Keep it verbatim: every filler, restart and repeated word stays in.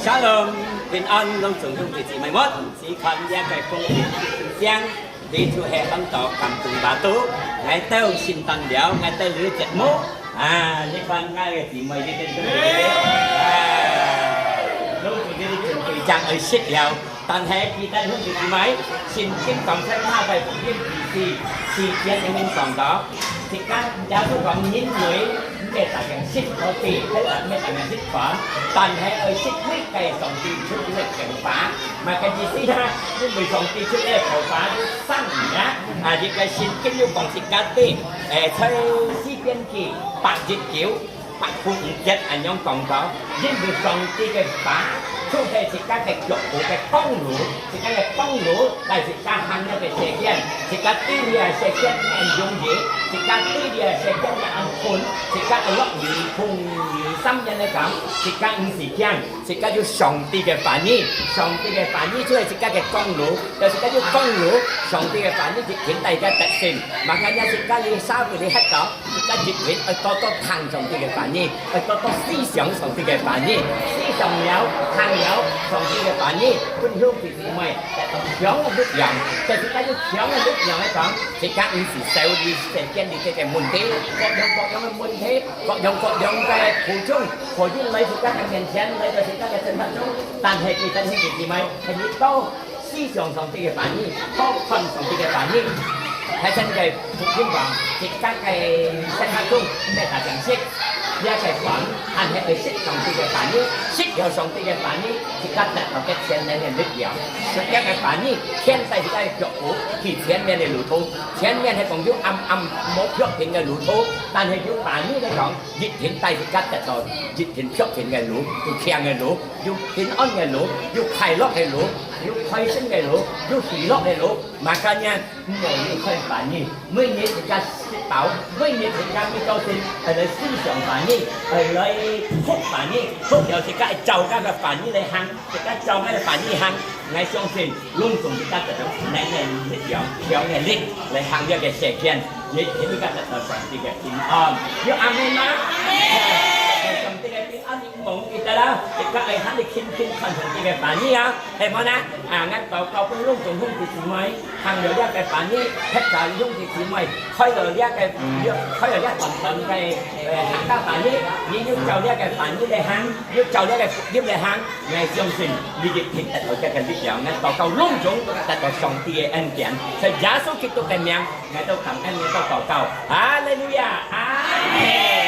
Shalom，平安，攏總兄弟姊妹們，只看這个風景，像你就係看到感動吧都，𠊎兜先等了，𠊎兜有節目啊！你看𠊎个姊妹，你跟住佢，啊，攏總兄弟準備正愛食了，但係記得兄弟姊妹，聖經講出馬太福音第四，四節裡面講到，自家耶穌講人類 毋係逐樣食可以，係毋係逐樣食飯，但係愛食每个上帝出个頭發。麼个意思呢？因為上帝出个頭發有生命啊！啊，這个聖經有講自家知，誒，在詩篇記百一九，百分五節恁樣講到，因為上帝个話，就係自家个腳步个光路， 自家个光路，來自家行這个世間，自家對這个世間恁容易，自家對這个世間恁困，自家个落雨、風雨、三年个講，自家毋使驚，自家有上帝个話語，上帝个話語就係自家个光路，有自家有光路，上帝个話語就肯帶自家得勝。Makanya自家有社會裡歇到， 自家一定愛多多聽上帝个話語，愛多多思想上帝个話語，思想了，聽了上帝个話語，分兄弟姊妹得到強个力量。在自家有強个力量來講，自家毋使愁慮世間裡个問題，各樣各樣个問題，各樣各樣个苦衷，可以來自家个面前，來到自家个生活中。但係記得兄弟姊妹，係你多 思想上帝个話語，多看上帝个話語。在這个福音話，自家个生活中，毋係逐樣食，這个飯，還係愛食上帝个話語，食了上帝个話語，自家得到个全能个力量。食這个話語，牽帶自家个腳步去前面个路途。前面係講有暗暗無確定个路途，但係有話語來講，一定帶自家得到一定確定个路，有強个路，有平安个路，有快樂个路， 有開心个路，有喜樂个路，makanya毋好離開話語。每日自家食飽，每日自家每朝晨，愛來思想話語，愛來讀話語，讀了自家愛照該个話語來行，自家照該个話語行。𠊎相信，攏總自家得到能个力量，強个力來行這个世間，也自家得到上帝个平安。有阿門嗎？阿門。上帝个平安。 望記得啦，自家愛喊你勤勤看上帝个話語啊，係無呢？啊，𠊎禱告分攏總兄弟姊妹，聽了這个話語，特別兄弟姊妹，開了這个，開了這短短个，呃，客家話語，你有照這个話語來行，有照這个福音來行，𠊎相信你一定得到這个力量。𠊎禱告攏總得到上帝个恩典，在耶穌基督个名，𠊎都感恩，𠊎都禱告。哈利路亞，阿門。